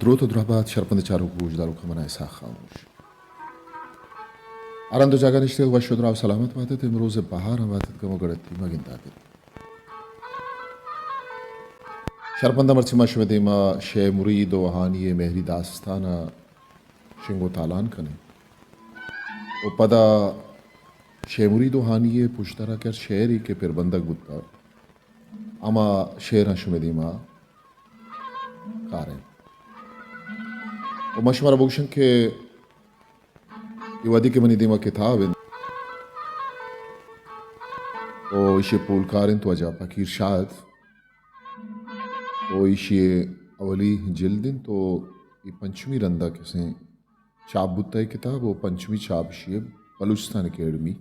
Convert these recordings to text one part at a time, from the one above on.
دروت و درہبات شرپند چاروک و گوشداروکاں، من آں اسحاق خاموش۔ ہر ہند و جاگہ نشتگ وش و دراہ و سلامت باتت، امروز بہاراں باتت، گم و گڑتی مگنداتت۔ شرپنداں، مرچی ما شمئے دیما شے مرید و ہانی ءِ مہری داستان ءَ شنگ و تالان کنیں و پدا شے مرید و ہانی ءِ پشدر ءَ کہ شعرے کہ پربندگ بوتگ، ہما شعراں شمئے دیما کاریں۔ و ما شمارا بگوشن کہ اے وہدی کہ منی دیما کتاب انت و ایشی پولکار انت واجہ فقیر شاد و ایشی اولی جلد انت و اے پنچمی رندا کسیں چاپ بوتگ اے کتاب و پنچمی چاپ ایشی بلوچستان اکیڈمی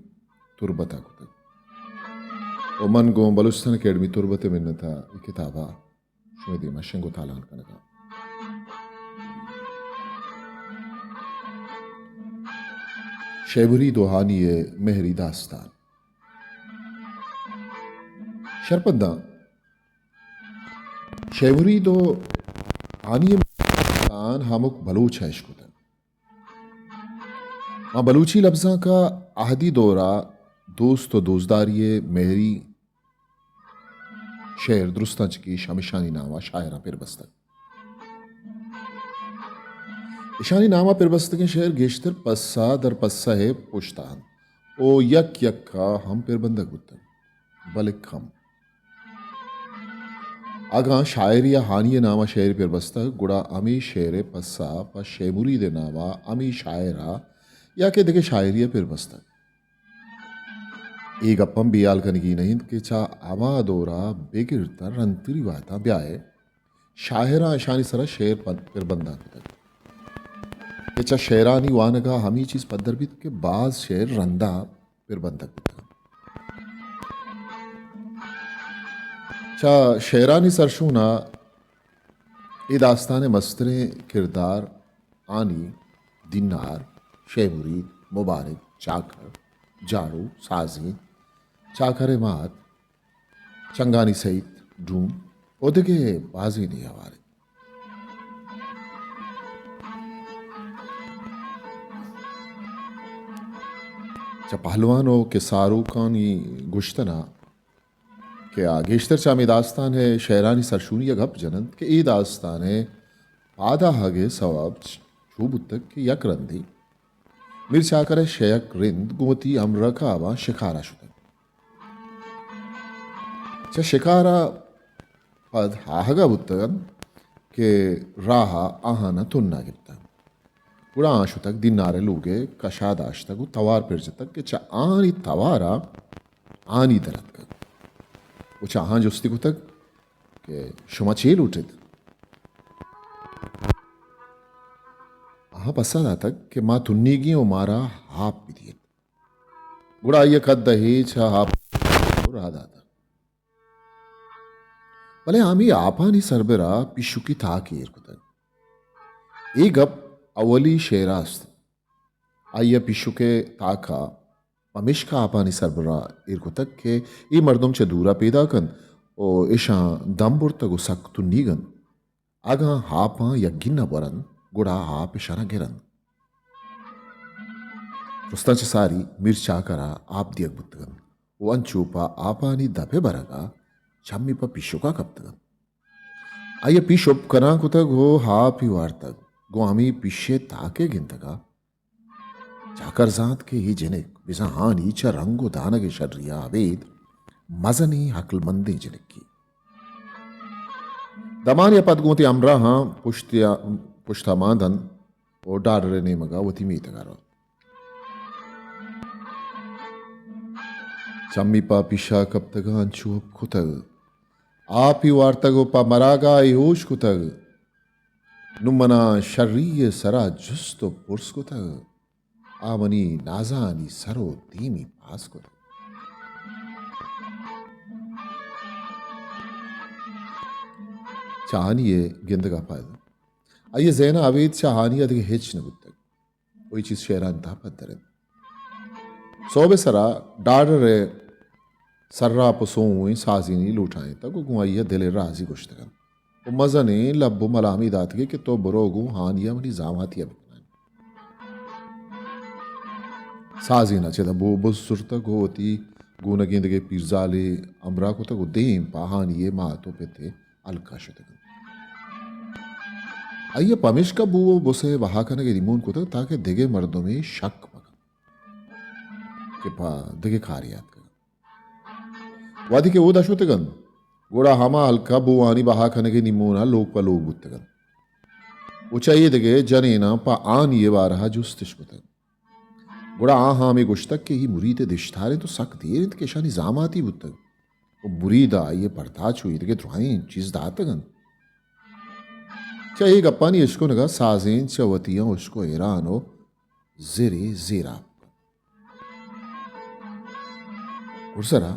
تربت ءَ کتگ و من گوں بلوچستان اکیڈمی تربت ءِ منت ءَ اے کتاب ءَ شمئے دیما شنگ و تالان کنگاں۔ شے مرید و ہانی ءِ مہری داستان۔ شرپنداں، شے مرید و ہانی ءِ مہری داستان ہمک بلوچ ءَ اشکتگ۔ ما بلوچی لبزانک ءَ اہدی دور ءَ دوست و دوستداری ءِ مہری شعر درستاں چہ گیش ہمشانی نام ءَ شاعراں پر بستگ۔ اشانی نام ءَ پر بستگیں شعر گیشتر پسہ در پسہ ءِ پشت ءَ انت و یک یک ءَ ہم پر بندگ بوتگ، بلے کم۔ اگاں شاعرے ءَ ہانی ءِ نام ءَ شعرے پر بستگ، گڑا ہمے شعر ءِ پسہ پہ شے مرید ءِ نام ءَ ہمے شاعر ءَ یا کہ دگہ شاعرے ءَ پر بستگ۔ اے گپ ہم بے ہیال کنگی نہ انت کہ چہ ہما دور ءَ بگر تاں رندتری وہداں بیا ئے شاعراں اشانی سرا شعر پر، پر بندان کتگ کہ چہ شعرانی وانگ ءَ ہمے چیز پدر بیت کہ باز شعر رندا پر بندگ بوتگ۔ چہ شعرانی سرشون ءَ اے داستان ءِ مستریں کردار ہانی، دینار، شے مرید، مبارک، چاکر، جاڑو، سازین، چاکر ءِ مات، چنگانی سعید، ڈوم و دگہ بازینے ہوار انت۔ چہ پہلوان و کسہ آروکانی گوشتن ءَ کہ آ گیشتر چہ ہمے داستان ءِ شعرانی سرشونی ءَ گپ جن انت کہ اے داستان ءِ پاد آہگ ءِ سوب چ-، چو بوتگ کہ یک رندے میر چاکر ءِ شے یک رند گوں وتی ہمرکاباں شکار ءَ شتگ۔ چہ شکار ءَ پد آہگ ءَ بوتگ انت کہ راہ ءَ آہان ءَ تن ءَ گپتگ۔ گڑا آہاں شتگ دینار ءِ لوگ ءِ کش ءَ داشتگ و توار پر جتگ کہ چہ آہانی توار ءَ ہانی در اتکگ و چہ آہاں جستی کتگ کہ شما چے لوٹ ایت؟ آہاں پسہ داتگ کہ ما تنیگیں و مارا آپ بدیت۔ گڑا آئی ءَ کد ءَ ہیچ ءَ آپ راہ داتگ۔ بلے ہمے آپانی سربرا پیشکی تاکے ایر کتگ۔ اے گپ اولی شعر ءَ است۔ آئی ءَ پیشک ءِ تاک ءَ پمیشکا آپانی سربرا ایر کتگ کہ اے مردم چہ دور ءَ پیداک انت و اشاں دم برتگ و سک تنیگ انت۔ اگاں آپاں یک گین ءَ برنت، گڑا آپ اشاں گر انت۔ درستاں چہ ساری میر چاکر ءَ آپ دیگ بوتگ انت و انچو پہ آپانی دپ ءِ برگ ءَ چمی پہ پیشک ءَ کپتگ انت۔ آئی ءَ پیش اپ کنان کتگ و آپی وارتگ، گوں ہمے پیش ءِ تاک ءِ گندگ ءَ چاکر زانت کہ اے جنک بزاں ہانی چہ رنگ و دانگ ءِ شری ءَ ابید مزنیں ہکلمندیں جنکے۔ دمانے ءَ پد گوں وتی ہمراہاں پشت ءَ، پشت ءَ مان دنت و ڈاڈر ءِ نیمگ ءَ وتی میتگ ءَ روت۔ چمی پہ پیش ءَ کپتگ ءُ انچو ہپ کتگ۔ آپی وارتگ ءُ پہ مراگ ءَ اے ہوش کتگ۔ نوں منا شری ءِ سرا جست ءُ پرس کتگ۔ آ منی نازانی سر ءُ دیمی پاس کتگ۔ چہ ہانی ءِ گندگ ءَ پد آئی ءِ ذہن ءَ ابید چہ ہانی ءَ دگہ ہچ نہ بوتگ۔ ءُ اے چیز شعرانی تہا پدر انت۔ سہب ءِ سرا ڈاڈر ءِ سراپ ءُ سوئیں سازینی لوٹائینتگ ءُ گوں آئی ءَ دل ءِ رازی گوشتگ انت۔ و مزنیں لب و ملامی داتگے کہ تو برو گوں ہانی ءَ منی زاماتی ءَ بکنائین۔ سازین ءَ چد ءَ بو بز زرتگ و وتی گونگیں دگہ پیرزالے ہمراہ کتگ و دیم پہ ہانی ءِ مات و پت ءِ ہلک ءَ شتگ انت۔ آئی ءَ پمیشکا بو و بس ءِ بہا کنگ ءِ دیمون کتگ تاکہ دگہ مردمے شک مہ کنت کہ پہ دگہ کارے آتکگ انت۔ وہدے کہ اودا شتگ انت، گڑا ہما ہلک ءَ بوانی بہا کنگ ءِ نیمون ءَ لوگ پہ لوگ بوتگ انت و چہ اے دگہ جنیناں پہ ہانی ءِ بارہ ءَ جستش کتگ۔ گڑا آہاں ہمے گوشتگ کہ اے مرید ءِ دشتار انت و سک دیر انت کہ اشانی زاماتی بوتگ و مرید ءَ آئی ءِ پرتاچ و اے دگہ درائیں چیز داتگ انت۔ چہ اے گپانی اشکنگ ءَ سازین چہ وتی آں ہشک و حیران و زرے زیراپ۔ گڈسرا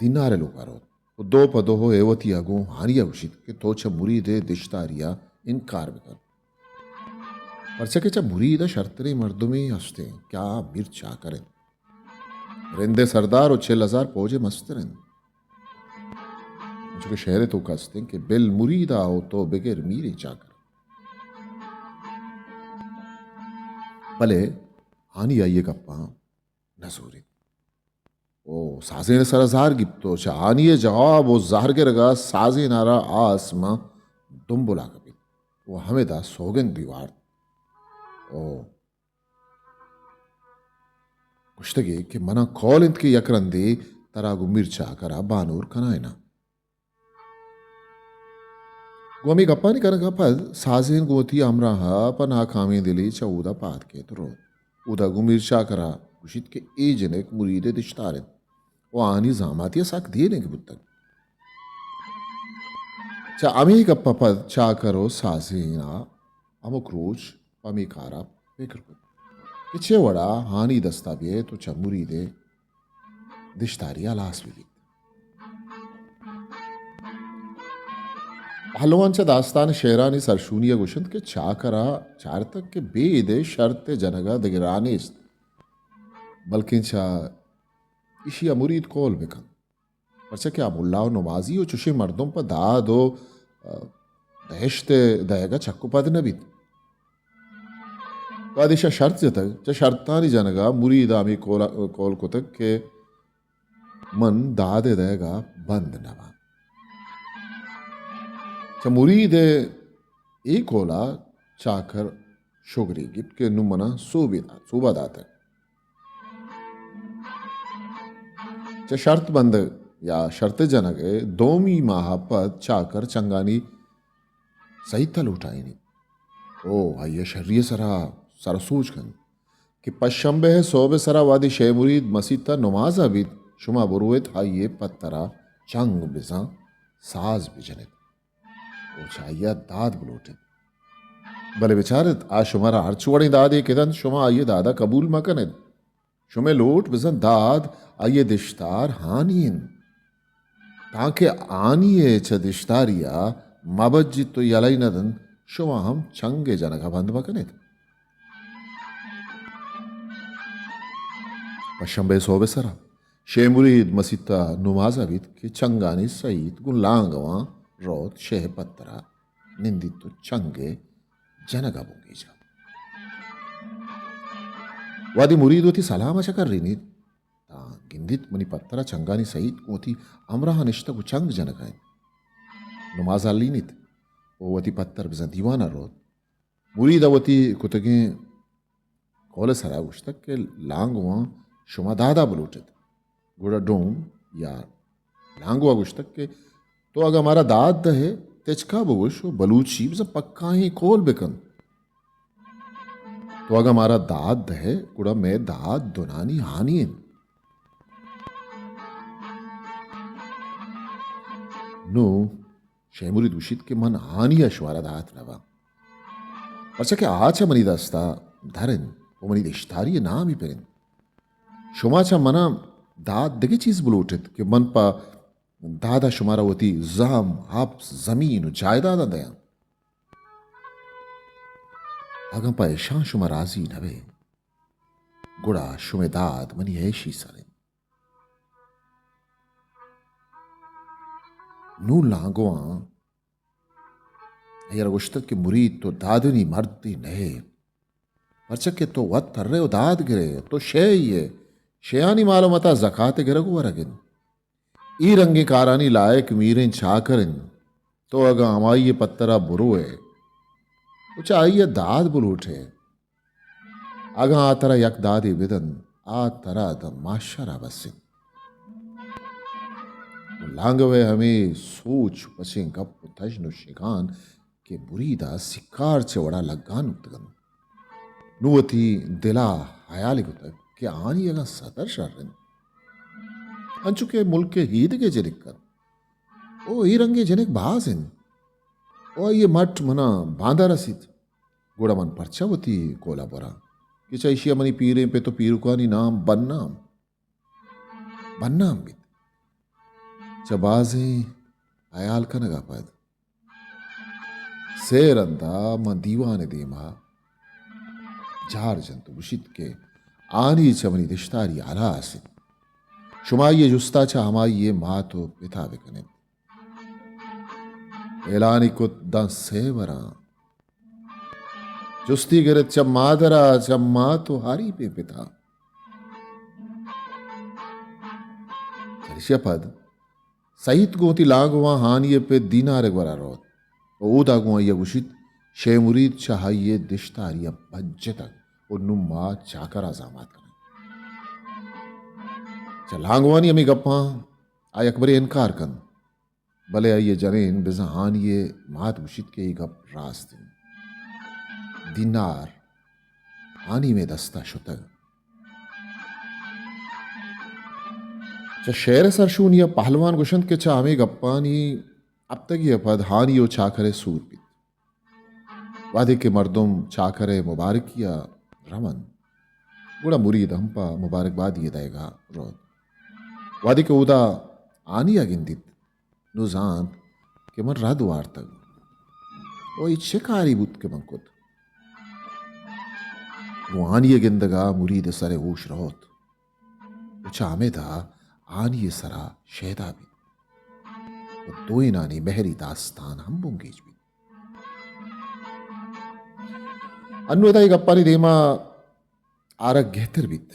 دینار ءِ لوگ ءَ روت و دو پہ دو ءِ وتی ءَ گوں ہانی ءَ گوشیت کہ تو چہ مرید ءِ دشتاری ءَ انکار بکن، پرچا کہ چہ مرید ءَ شرتریں مردمے ہست انت کہ آ میر چاکر انت۔ رند ءِ سردار و چل ہزار پوج ءِ مستر انت۔ انچو کہ شعر ءِ توک ءَ ہست انت کہ بل مریدا و تو بگر میر چاکر۔ بلے ہانی آئی ءِ گپاں نہ زوریت و سازین ءِ سرا زہر گیپت و چہ ہانی ءِ جواب و زہر گرگ ءَ سازین ءَ را آس ماں دمبلا کپیت و ہمدا سوگند بہ وارت و گوشتگے کہ منا کول انت کہ یک رندے ترا گوں میر چاکر ءَ بانور کنائیناں۔ گوں ہمے گپانی کنگ ءَ پد سازین گوں وتی ہمراہ ءَ پہ ناکامیں دلے چہ اودا پاد کیت و روت۔ اودا گوں میر چاکر ءَ گوشیت کہ اے جنک مرید ءِ دشتار انت و آہانی زاماتی ءَ سک دیر انت کہ بوتگ۔ چہ ہمے گپ ءَ پد چاکر و سازین ءَ ہمک روچ پہ ہمے کار ءَ پکر کت کہ چے وڑا ہانی دست ءَ بیت و چہ مرید ءِ دشتاری ہلاس بہ بیت۔ پہلوان چہ داستان ءِ شعرانی سرشونی ءَ گوشنت کہ چاکر ءَ چارتگ کہ بید ءِ شرط ءِ جنگ ءَ دگہ راہ نیست، بلکیں چہ ایشی ءَ مرید کول بہ کنت، پرچا کہ آ ملا و نمازی و چشیں مردم پہ داد و، ءَ، بہشت ءِ دئیگ ءَ چک و پد نہ بیت۔ وہدے ایشاں شرط جتگ، چہ شرطانی جنگ ءَ مرید ءَ ہمے کول، کول کتگ کہ من داد ءِ دئیگ ءَ بند نہ باں۔ چہ مرید ءِ اے کول ءَ چاکر شگرے گیپت کہ نوں منا سوبے دات، سوبا داتگ۔ چہ شرط بندگ یا شرط جنگ ءِ دومی ماہ ءَ پد چاکر چنگانی سئیت ءَ لوٹائینیت۔ او آئی ءَ شری ءِ سرا سر ءُ سوج کنت کہ پشمبہ ءِ سہب ءِ سرا وہدے شے مرید مسیت ءَ نماز ءَ بیت، شما برویت آئی ءِ پتر ءَ چنگ بزاں ساز بجنیت۔ ءُ چہ آئی ءَ داد بلوٹ ایت۔ بلے بچار ایت، آ شمارا ہرچ وڑیں دادے کہ دنت، شما آئی ءِ داد ءَ قبول مہ کن ایت۔ شمئے لوٹ بزاں داد آئی ءِ دشتار ہانی انت، تانکہ ہانی ءِ چہ دشتاری ءَ مہ بجیت ءُ یلہ ئے نہ دنت، شما ہم چنگ ءِ جنگ ءَ بند مہ کن ایت۔ پشمبے ءِ سہب ءِ سرا شے مرید مسیت ءَ نماز ءَ بیت کہ چنگانی سئیت گوں لانگواں روت، شے ءِ پتر ءَ نندیت ءُ چنگ ءِ جنگ ءَ بنگیج انت۔ وہدے مرید وتی سلام ءَ چکرینیت، تاں گندیت منی پتر ءَ چنگانی سئیت گوں وتی ہمراہ ءَ نشتگ ءُ چنگ جنگ ءَ انت۔ نماز ءَ ہلینیت ءُ وتی پتر بزاں دیوان ءَ روت۔ مرید ءَ وتی کتگیں قول ءِ سرا گوشتگ کہ لانگواں شما داد ءَ بلوٹ ایت۔ گڑا ڈوم یا لانگو ءَ گوشتگ کہ تو اگاں مارا داد دئے، تچک ءَ بگوش ءُ بلوچی بزاں پکائیں قول بکن۔ تو اگاں مارا داد دئے، گڑا مئے داد دنانی ہانی انت۔ نوں شے مرید گوشیت کہ من ہانی ءَ شمارا دات نہ باں، پرچا کہ آ چہ منی دست ءَ در انت ءُ منی دشتاری ءِ نام ءَ پر انت۔ شما چہ من ءَ داد دگہ چیز بلوٹ ایت کہ من پہ داد ءَ شمارا وتی زہم، ہپس، زمین ءُ جائیداداں دیاں۔ اگاں پہ ایشاں شما راضی نہ بئے، گڑا شمئے داد منی عیشی سر انت۔ نوں لانگواں آئی ءَ را گوشتگ کہ مرید، تو دادنی مردے نہ ئے، پرچا کہ تو وت ترئے ءُ داد گرئے، تو شے ئے، شیانی مال ءُ متا زکات گرگ ءُ ورگ اِنت۔ اے رنگیں کارانی لائق میریں چاکر اِنت۔ تو اگاں ہمائی ءِ پترا بروئے ءُ چہ آئی ءَ داد بلوٹئے، اگاں آ ترا یک دادے بدنت، آ ترا داں ماشر ءَ بس اِنت۔ ءُ لانگو ءِ ہمے سوچ ءُ پسیں گپ ءُ تژن ءُ شگان کہ مرید ءَ سکار چہ وڑا لگان بوتگ اَنت۔ نوں وتی دل ءَ ہیالے کتگ کہ ہانی اگاں ستر شر اِنت، انچو کہ ملک ءِ ایدگہ جنک اَنت۔ او اے رنگیں جنک باز اَنت۔ او آئی ءِ مٹ من ءَ باندا رسیت، گڑا من پرچا وتی کول ءَ براں کہ چہ ایشی ءَ منی پیریں پت ءُ پیرکانی نام بنام، بنام بیت۔ چہ بازیں ہیال کنگ ءَ پد سے رند ءَ من دیوان ءِ دیم ءَ جار جنت ءُ گوشیت کہ ہانی چہ منی دشتاری ءَ ہلاس اِنت۔ شما آئی ءِ جست ءَ چہ ہمائی ءِ مات ءُ پت ءَ بکن اِت۔ اعلانے کت داں سے وراں۔ جستی گرت چہ مادر ءَ، چہ مات ءُ ہریپیں پت ءَ۔ چریشی ءَ پد سعید گوں وتی لانگواں ہانی ءِ پت دینار ءِ گورا روت ءُ اودا گوں آئی ءَ گوشیت، شے مرید چہ آئی ءِ دشتاری ءَ بجتگ ءُ نوں ما چاکر ءَ زامات کنیں۔ چہ لانگوانی ہمے گپاں آ یکبرے انکار کنت۔ بلے آئی ءِ جنین بزاں ہانی ءِ مات گوشیت کہ اے گپ راست اِنت۔ دینار ہانی مئے دست ءَ شتگ۔ چہ شعر ءِ سرشونی ءَ پہلوان گوشنت کہ چہ ہمے گپانی ہپتگے ءَ پد ہانی ءُ چاکر ءِ سور بیت۔ وہدے کہ مردم چاکر ءِ مبارکی ءَ رونت، گڑا مرید ہم پہ مبارکبادی ءِ دئیگ ءَ روت۔ وہدے کہ اودا ہانی ءَ گندیت، نوں زانت کہ من رد وارتگ۔ او اے چے کارے بوت کہ من کت؟ گوں ہانی ءِ گندگ ءَ مرید ءِ سر ءِ ہوش روت ءُ چہ ہمدا ہانی ءِ سرا شیدا بیت ءُ دوئینانی مہری داستان ہم بنگیج بیت۔ انوں ادا اے گپانی دیما آرگ گہتر بیت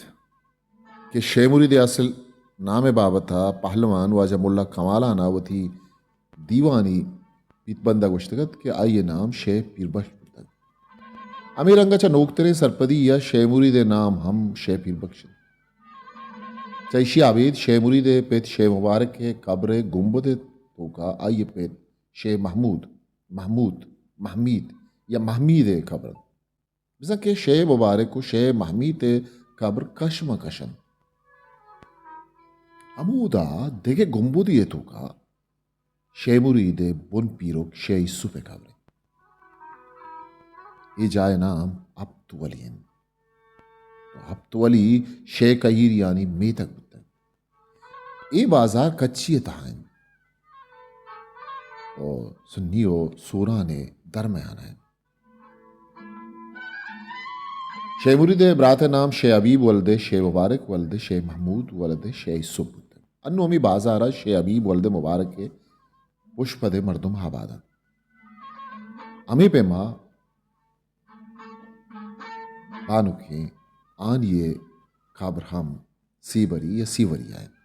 کہ شے مرید ءِ اصل نام ءِ بابت ءَ پہلوان واجہ ملا کمالان ءَ وتی دیوانی پیت بند ءَ گوشتگ اَت کہ آئی ءِ نام شے پیربخش بوتگ۔ ہمے رنگ ءَ چہ نوکتریں سرپدی ءَ شے مرید ءِ نام ہم شے پیربخش اِنت۔ چہ ایشی ءَ ابید شے مرید ءِ پت شے مبارک ءِ قبر ءِ گنبد ءِ توکا آئی ءِ پت شے محمود، محمود، محمید یا محمید ءِ قبر اِنت۔ بزاں کہ شے مبارک ءُ شے محمید ءِ قبر کش ماں کش اَنت۔ ہمودا دگہ گنبدے ءِ توکا شے مرید ءِ بن پیرک شے ایسپ ءِ قبر اِنت۔ اے جاہ ءِ نام ہپت ولی اِنت۔ تو ہپت ولی شے کہیریانی میتگ بوتگ۔ اے بازار کچی ءِ تہا اِنت ءُ سنی ءُ سوران ءِ درمیان ءَ اِنت۔ شے مرید ءِ برات ءِ نام شے حبیب ولد شے مبارک ولد شے محمود ولد شے ایسپ بوتگ۔ انوں ہمے بازار ءَ شے حبیب ولد مبارک ءِ پشپد ءِ مردم آباد اَنت۔ ہمے پیما بانکیں آنی ءِ قبر ہم سیبری یا سیوری ءَ اِنت۔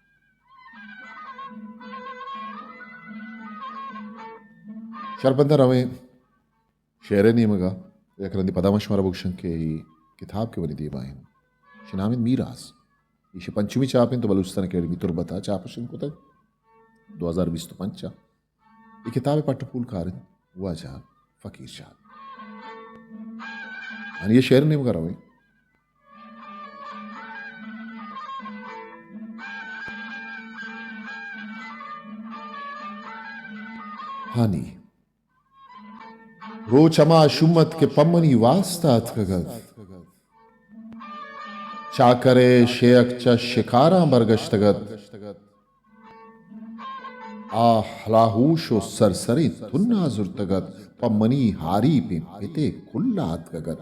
شرپندہ رویں شعر ءِ نیمگ ءَ، یک رندے پدا من شمارا بگوشاں کہ اے کتاب کہ منی دیما اِنت، ایشی نام اِنت میراث۔ ایشی پنچمی چاپ اِنت تو بلوچستان اکیڈمی تربت ءَ چاپ ءُ شنگ کتگ، دو ہزار بیست ءُ پنچ ءَ۔ اے کتاب ءِ پٹ ءُ پولکار اِنت واجہ فقیر شاد۔ آنی ءِ شعر ءِ نیمگ ءَ رویں۔ ہانی۔ روچ ہما شوم اَت کہ پہ منی واستا اتکگ اَت۔ چاکر ءِ شیک چہ شکاراں برگشتگ اَت۔ آ ہلاہوش ءُ سرسریں تنا زرتگ اَت، پہ منی ہاریپیں پت ءِ کلا اتکگ اَت۔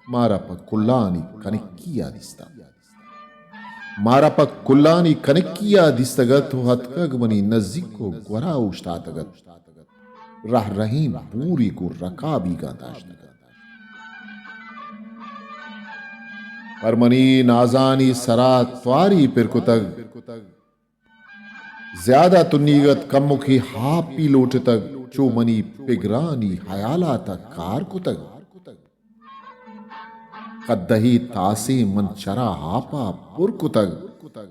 مارا پہ کلانی کنکی ءَ دیستگ۔ مارا پہ کلانی کنکی ءَ دیستگ اَت ءُ اتکگ منی نزیک ءُ گورا اوشتاتگ اَت۔ رہ رہیں بوری گوں رکابیگاں داشتگ ات۔ پر منی نازانی سرا تواری پر کتگ، زیادہ تنیگت کمکے ہاپی لوٹتگ، چو منی پگرانی حیالات ء کار کتگ۔ قدہے تاسے من چرا ہاپا پر کتگ،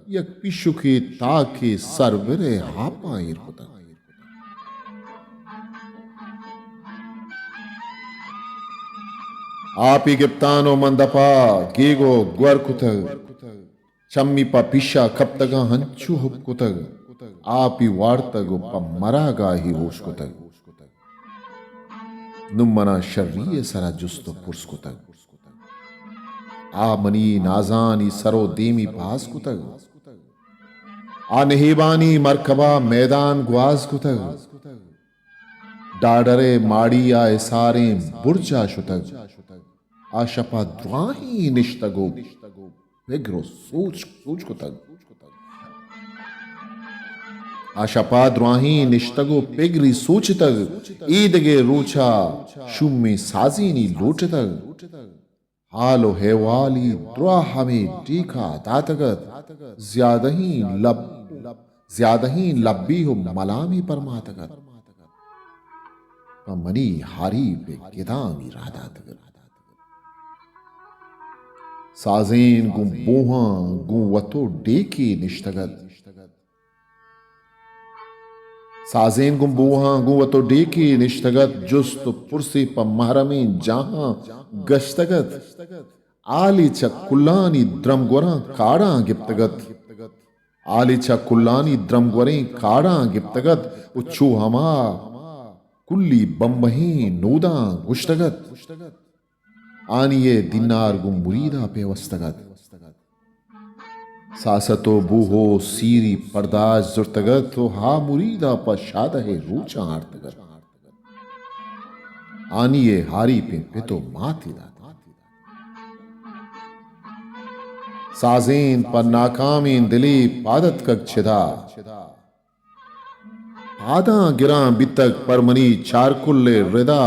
یک پیشکے تاکے سربرے ہاپاں ایر کتگ۔ آپی گپتان و من دپا گیگ و گور کتگ۔ چمی پہ پیشا کپتگاں ہنچو ہب کتگ، آپی وارتگ و پہ مراگاہی ہوش کتگ۔ نوں منا شری ء سرا جست و پرس کتگ۔ آ منی نازانی سر و دیمی پاس کتگ۔ آ نہیبانی مرکبا میدان گواز کتگ۔ ڈاڈرے ماڑی ء اساریں برجا شتگ۔ آ شپا دراہیں نشتگ و پگر و سوچ، سوچ کتگ۔ آ شپا دراہیں نشتگ و پگری سوچتگ۔ ایدگہ روچا شومیں سازینی لوٹتگ۔ حال و احوالی دراہ ہمے ڈیکا داتگ ات۔ زیادہیں لب، زیادہیں لبی و ملامی پرماتگ ات۔ پہ منی ہاری پہ گدامی راہ داتگ ات۔ سازین گوں بوہاں گوں وت و ڈیکی نشتگ ات۔ سازین گوں بوہاں گوں وت و ڈیکی نشتگ ات، جست و پرسی پہ محرمیں جاہاں گشتگ ات۔ آلی چہ کلانی درمگوراں کاڑاں گپتگ ات۔ آلی چہ کلانی درمگوریں کاڑاں گپتگ ات و چو ہما کلی بمبہیں نوداں گوشتگ ات۔ آنی ء دینار گوں مریدا پیوستگ ات۔ ساست و بوہ و سیری پرداش زرتگ ات و ہا مریدا پہ شادہ ء روچاں آرتگ ات۔ آنی ء ہاری پہ پت و ماتی دات۔ سازین پہ ناکامیں دلی پاد اتکگ چدا۔ پاداں گراں بیتگ پر منی چارکل ء ردا۔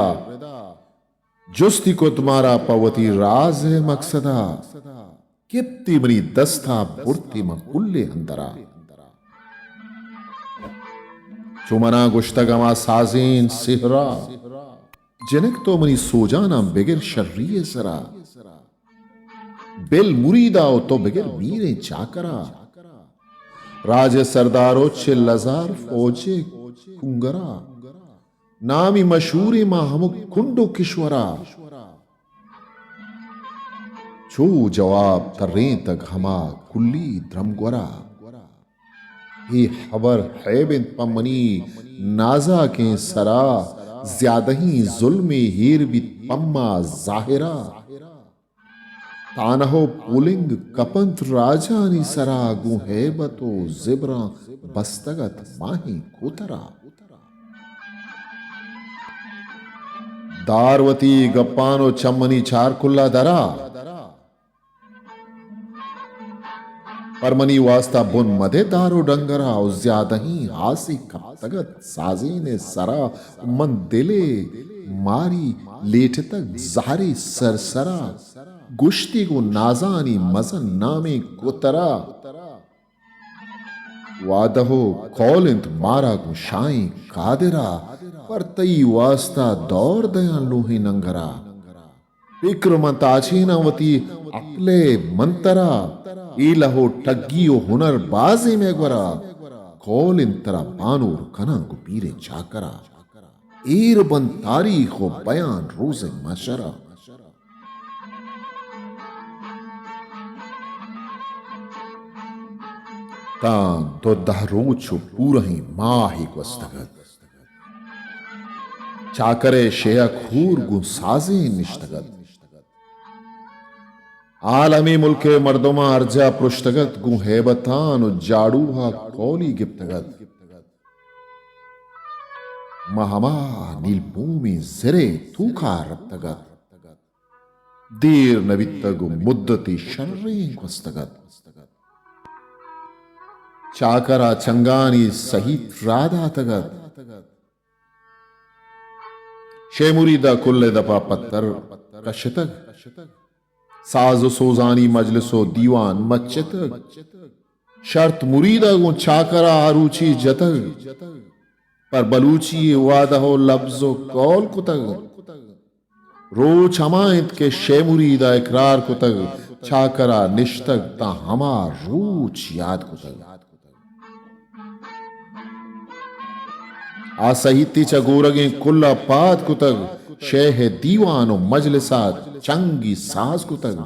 جستی کت مارا پہ وتی راز ء مقصدا۔ گپتی منی دستا برتی من کل ء اندرا۔ چو منا گوشتگ ہما سازین سہرا۔ جنک تو منی سوجاناں بگر شری ء سرا۔ بل مریدا و تو بگر میریں چاکرا۔ راج ء سردار و چل ہزار فوج ء کنگرا۔ نامی مشہوریں ما ہمک کنڈ و کشورا۔ چو جواب ترینتگ ہما کلی درمگورا۔ اے ہبر ہیب انت پہ منی نازاکیں سرا۔ زیادہیں ظلمے ہیر بیت پما ظاہرا۔ تانہ و پولنگ کپنت راجانی سرا، گوں ہیبت و زبراں بستگ ات ماہیں کوترا۔ دار وتی گپان و چمنی چار کلا درا۔ پر منی واستا بن مدے دار و ڈنگرا و زیادہیں ہاسے کپتگ ات سازین ء سرا۔ من دل ء ماری لیٹتگ زہرے سرسرا۔ گوشتی گوں نازانی مزن نامیں کوترا۔ وعدہ و قول انت مارا گوں شاہیں قادرا۔ پر تئی واستا دور دیاں لوہیں ننگرا۔ پکر من تاچیناں وتی عقل ء منترا۔ ایلہ و ٹگی و ہنر بازیں مئے گورا۔ قول انت ترا بانور کناں گوں پیریں چاکرا۔ ایر بنت تاریخ و بیان روز محشرا۔ تاں دو دہ روچ و پورہیں ماہے گوستگ ات۔ چاکر ء شیہک ہور گوں سازین نشتگ ات۔ حال ہمے ملک ء مردماں ہرجاہ پرشتگ ات، گوں ہیبتان و جاڑوہا کولی گپتگ ات۔ ماں ہما نیل مومیں زرے توکا رپتگ ات۔ دیر نہ بیتگ و مدتے شریں گوستگ ات۔ چاکرا چنگانی سہیت راہ داتگ ات۔ شے مرید ءَ کل ءِ دپ ءَ پتر کشتگ۔ ساز ءُ سوزانی مجلس ءُ دیوان مچتگ۔ شرط مرید ءَ گوں چاکر ءَ آ روچی جتگ۔ پر بلوچی ءِ وعدہ ءُ لبز ءُ قول کتگ۔ روچ ہما انت کہ شے مرید ءَ اقرار کتگ، چاکر ءَ نشتگ تاں ہما روچ یاد کتگ۔ آ سہیتی چہ گورگیں کل ءَ پاد کتگ، شے ءِ دیوان ءُ مجلس ءَ چنگی ساز کتگ،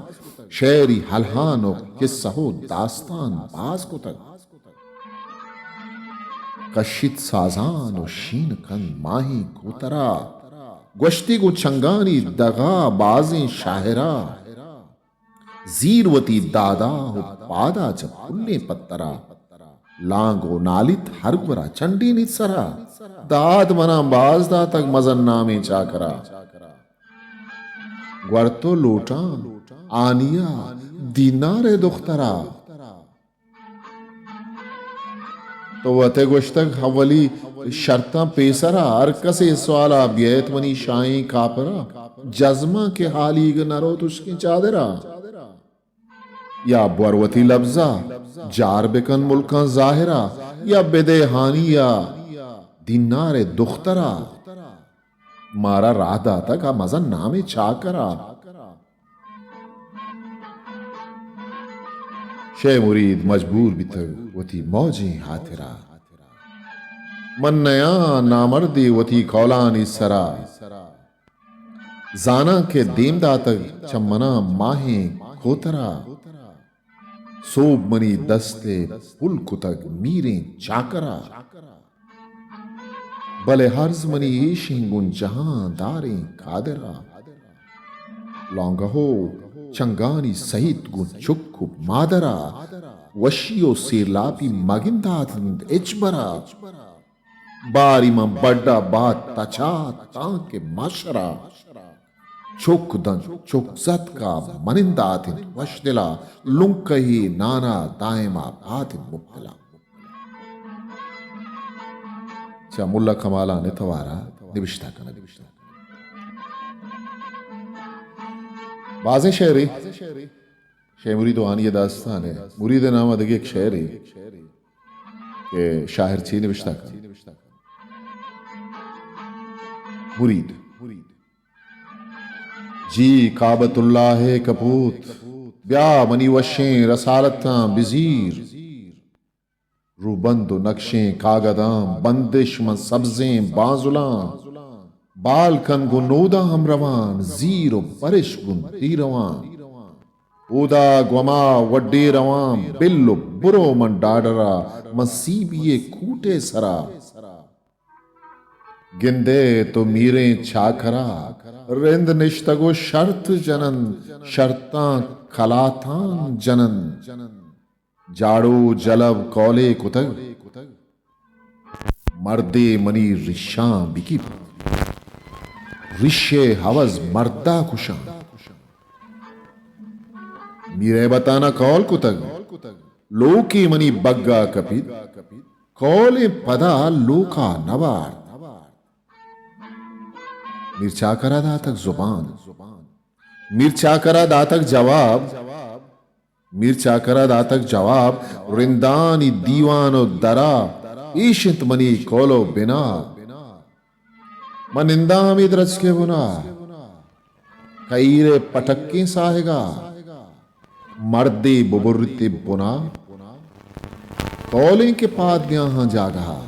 شعری ہلہان ءُ قصہ ءُ داستان باز کتگ۔ کشیت سازان ءُ شین کند ماہیں کوترا، گوشتی گوں چنگانی دغا بازیں شاعرا۔ زیر وتی دادا ءُ پادا چہ پلیں پترا۔ لانگ ءُ نالیت ہر گورا چنڈینیت سرا۔ داد منا باز داتگ مزن نامیں چاکرا۔ گور تو لوٹاں آنیا دینار ءِ دخترا۔ تو وت ءَ گوشتگ اولی شرطاں پیسرا، ہر کسے سوالا بیئیت منی شاہیں کاپرا۔ جزماں کہ ہالیگ نہ روت ہشکیں چادرا۔ یا بور وتی لبزا جار بکن ملکاں ظاہرا، یا بدے ہانیا دینار ءِ دخترا۔ مارا راہ داتگ آ مزن نامیں چاکرا۔ شے مرید مجبور بیتگ وتی موجیں ہاترا۔ من نیاں نامردے وتی قولانی سرا۔ زاناں کہ دیم داتگ چہ منا ماہیں کوترا۔ سوب منی دست ءَ پل کتگ میریں چاکرا۔ بلے ہرز منی ایشیں گوں جہاں داریں قادرا۔ لانگہو چنگانی سہیت گوں چک ءُ مادرا۔ وشی ءُ سیرلاپی مگندات انت ہچبرا۔ باری من بڈا بات تچا تانکہ مشرا۔ چک دنت چک زتکا منندات انت وش دلا۔ لنکہی نانا دائما بات انت مبتلا۔ چہ ملا کمالان ءِ توارا نبشتہ کنگ۔ بازیں شعرے، شے مرید ءُ آنی ءِ داستان ءَ مرید ءِ نام ءَ دگہ یک شعرے کہ شاعر چی نبشتہ کنت۔ مرید۔ جی کعبۃ اللہ ءِ کپوت، بیا منی وشیں رسالتاں بزیر۔ روبند ءُ نقشیں کاگداں بندش من سبزیں بانزلاں۔ بال کن گوں نوداں ہم روان، زیر ءُ برش گوں دیروان۔ اودا گوما وڈے روان، بل ءُ برو من ڈاڈرا۔ من سی بی ءِ کوٹے سرا۔ گندے تو میریں چاکرا، رند نشتگ ءُ شرط جنن، شرطاں کلاتان جنن۔ جاڑو جلب کولے کتگ، مردے منی ریشاں بگیپت، ریشے ہوز مردا کشاں۔ میر ہیبتانا کول کتگ، لوکے منی بگا کپیت، کولیں پدا لوکا نبارت۔ میر چاکرا داتگ زبان، میر چاکرا داتگ جواب، میر چاکرا داتگ جواب، رندانی دیوان ءُ درا، ایش انت منی کول ءُ بنا۔ من ننداں ہمے درچک ءِ بنا، کہیر ءِ پٹکیں ساہگا، مردے ببرت ءِ بنا، کولیں کہ پاد نیاہاں جاگہا۔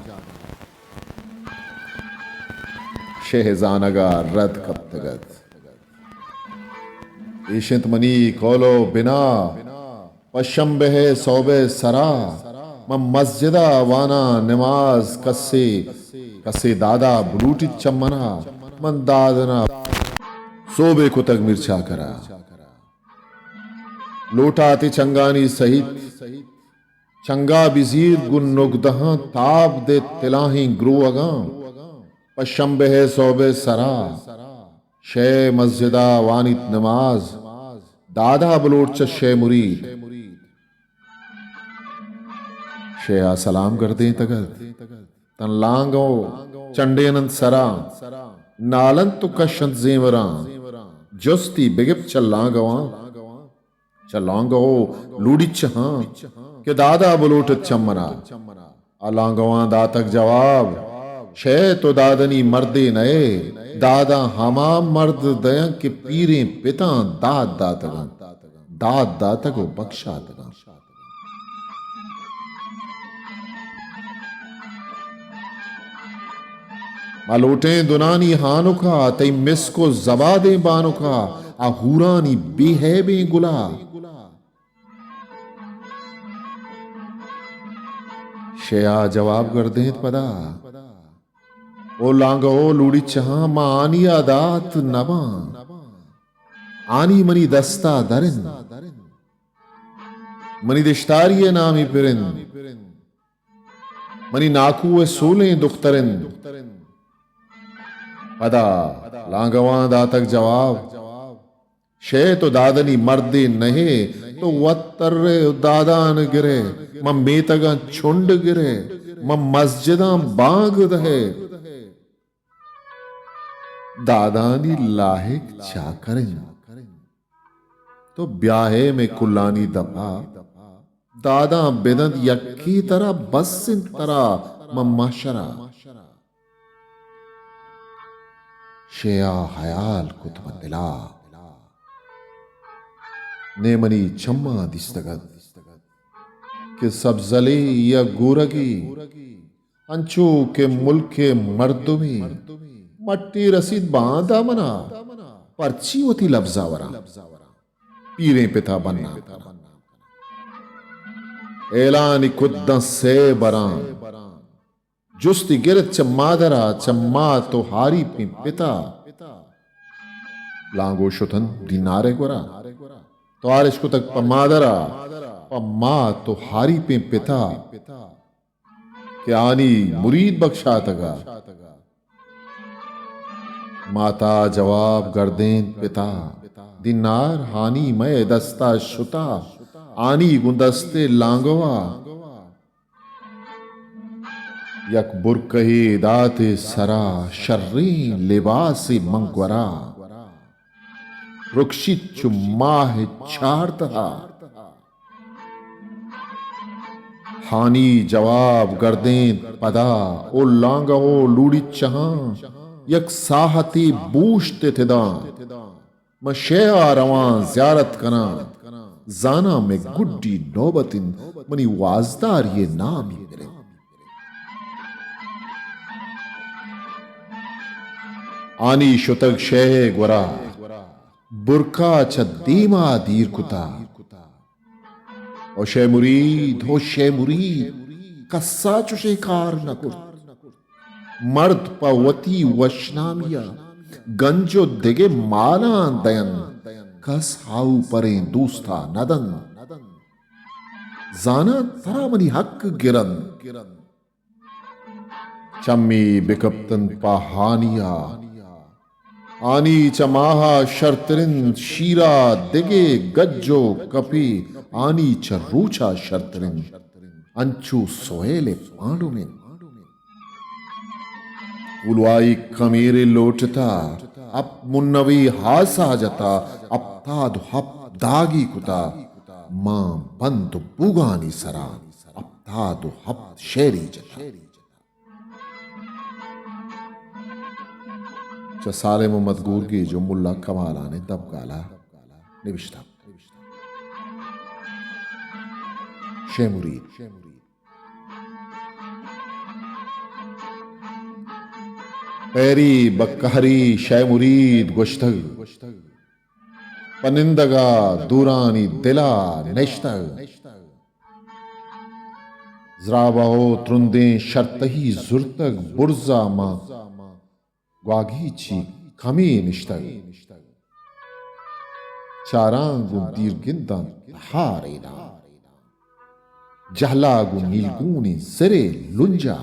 شہ زانگا رد کپتگ ات۔ ایش انت منی کول ءُ بنا، پشمبہ ءِ سہب ءِ سرا، من مسجدا واناں نماز، کسے، کسے دادا بلوٹیت چہ منا، من داد نہ۔ سہبے کتگ میر چاکرا، لوٹاتے چنگانی سہیت، چنگا بزیر گوں نگدہاں تاب دے تلاہیں گروہگاں۔ پشمبہ ءِ سہب ءِ سرا شے مسجدا وانیت نماز، دادا بلوٹ چہ شے مرید۔ شے ءَ سلام گردینتگ ات، تن لانگ ءُ چنڈین انت سرا۔ نالنت و کشنت زیمراں، جستی بگپت چہ لانگواں۔ چہ لانگو لوڑیت چہاں کہ دادا بلوٹت چہ منا۔ آ لانگواں داتگ جواب، شے تو دادنی مردے نئے، داداں ہما مرد دیاں کہ پیریں پتاں داد داتگاں، داد داتگ و بکشاتگاں۔ ما لوٹیں دنانی ہانکا، تئی مسک و زبادیں بانکا، آ ہورانی بے ہیبیں گلا۔ شے آ جواب گردینت پدا، او لانگو لوڑیت چہاں، ما آنیا دات نباں۔ آنی منی دستا درنت۔ منی دشتاری ء نامی پرنت۔ منی ناکو ء سولیں دخترنت۔ پدا لانگواں داتگ جواب، شے تو دادنی مردے نہے، تو وت ترے و دادان گرے، من میتگاں چنڈ گرے، من مسجداں بانگ دہے۔ دادانی لاہک چاکرنت۔ تو بیاہے مئے کلانی دپا، داداں بدنت یکے ترا، بس انت ترا ماں محشرا۔ شے آ ہیال کت ماں دلا، نے منی چماں دیستگ ات کہ سبزلے یا گورگے، انچو کہ ملک ء مردمے، مٹی رسیت باندا منا، پرچی وتی لبزا وراں۔ پیریں پتا بناں کناں۔ اعلانی کت داں سے براں۔ جستی گرت چہ مادرا، چہ مات و ہاریپیں پتا۔ لانگو شتن دینارے گورا۔ توارش کتگ پہ مادرا، پہ مات و ہاریپیں پتا۔ کہ آنی مرید بکشاتگا۔ ماتا جواب گردینت پتا، دینار ہانی مئے دستا شتا، آنی گوں دستے لانگوا۔ یک برکہے داتے سرا، شریں لباسے منگورا۔ رکشیت چو ماہ چاردہا۔ ہانی جواب گردینت پدا، او لانگہو لوڑیت چہاں، یک ساہتے بوشت تداں۔ من شے آ رواں زیارت کناں، زاناں مئے گڈی نوبت انت، منی وازداری ء نامی پر انت۔ آنی شتگ شے ء گورا، برکا چہ دیما دیر کتا۔ او شے مرید، او شے مرید، کسا چشیں کار نہ کرت۔ مرد پہ وتی وشنامیا گنج و دگہ مالاں دینت، کس ہاؤ پریں دوستا نہ دنت۔ زاناں ترا منی حق گرنت۔ چمی بکپتنت پہ ہانیا، آنی چہ ماہا شرترنت، شیرا دگہ گج و کپے، آنی چہ روچا شرترنت، انچو سہیل پانڈو انت۔ کولوائی کمیرے لوٹتا، ہپت منوی ہاسا جتا، ہپتاد و ہپت داگی کتا، ماں بند و بوگانی سرا ہپتاد و ہپت شعری جتا۔ چہ صالح محمد گورگیج و ملا کمالان ء دبگالا نبشتہ۔ شے مرید۔ پیری بہ کہری شے مرید گوشتگ، پہ نندگا دورانی دلا نشتگ۔ زرابہ و ترندیں شرتہی زرتگ برزا ماں، گواگیچی کمے نشتگ۔ چاراں گوں دیرگنداں تہاریناں، جہلا گوں نیلگونیں سرے لنجا۔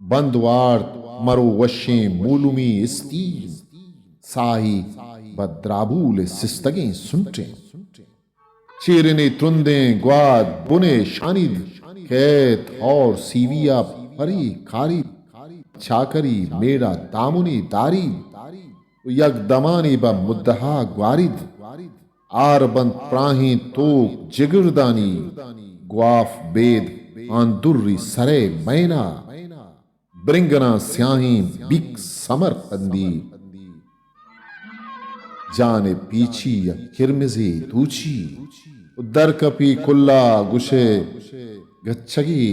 بند وارت مرو وشیں مولمی استین، ساہی بہ درابول سستگیں سنٹیں۔ چیرنی ترندیں گوات بنے شانید، کیت ہور سیویا پری کاری۔ چاکری میڑا دامنی دارید و یک دمانی بہ مدہا گوارید۔ آر بنت پراہیں توک جگردانی، گواف بید آندری سرئے مینا۔ برنگناں سیاہیں بیک سمرقندی، جان پیچی یک کرمزے دوچی، و درکپی کلا گشئے گچگی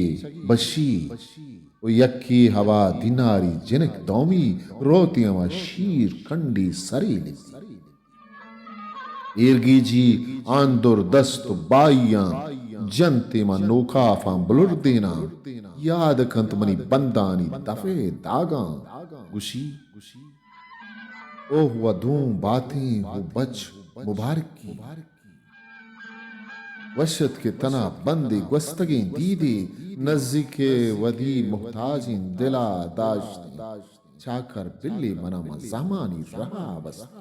بشی، و یکی ہوا دیناری جنک دومی روتی ہما شیر کنڈی سری لگی۔ ایرگیجی آندر دست و بائیاں جنت، ما نوکافاں بلردیناں یاد کنت منی بندانی دفے داگاں۔ گوشی، اوہ و دوں باتیں و بچ مبارکی۔ وشت کہ تنا بندے گوستگیں دیدے نزیک ودی محتاجیں دلا داشتیں۔ چاکر بلی منا ما زمانی رہا بست۔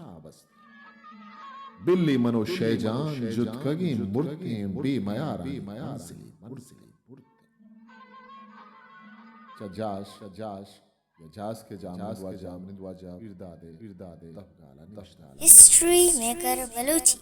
بلی من و شے جان جتکگیں مرتیں بے میارانی منزلے برتیں۔ چہ جاش، چہ جاش، یا جاز کے جامند واجہ، جامند واجہ، پیردادے، پیردادے، دپ گالا نوشتہ۔ History maker Balochi.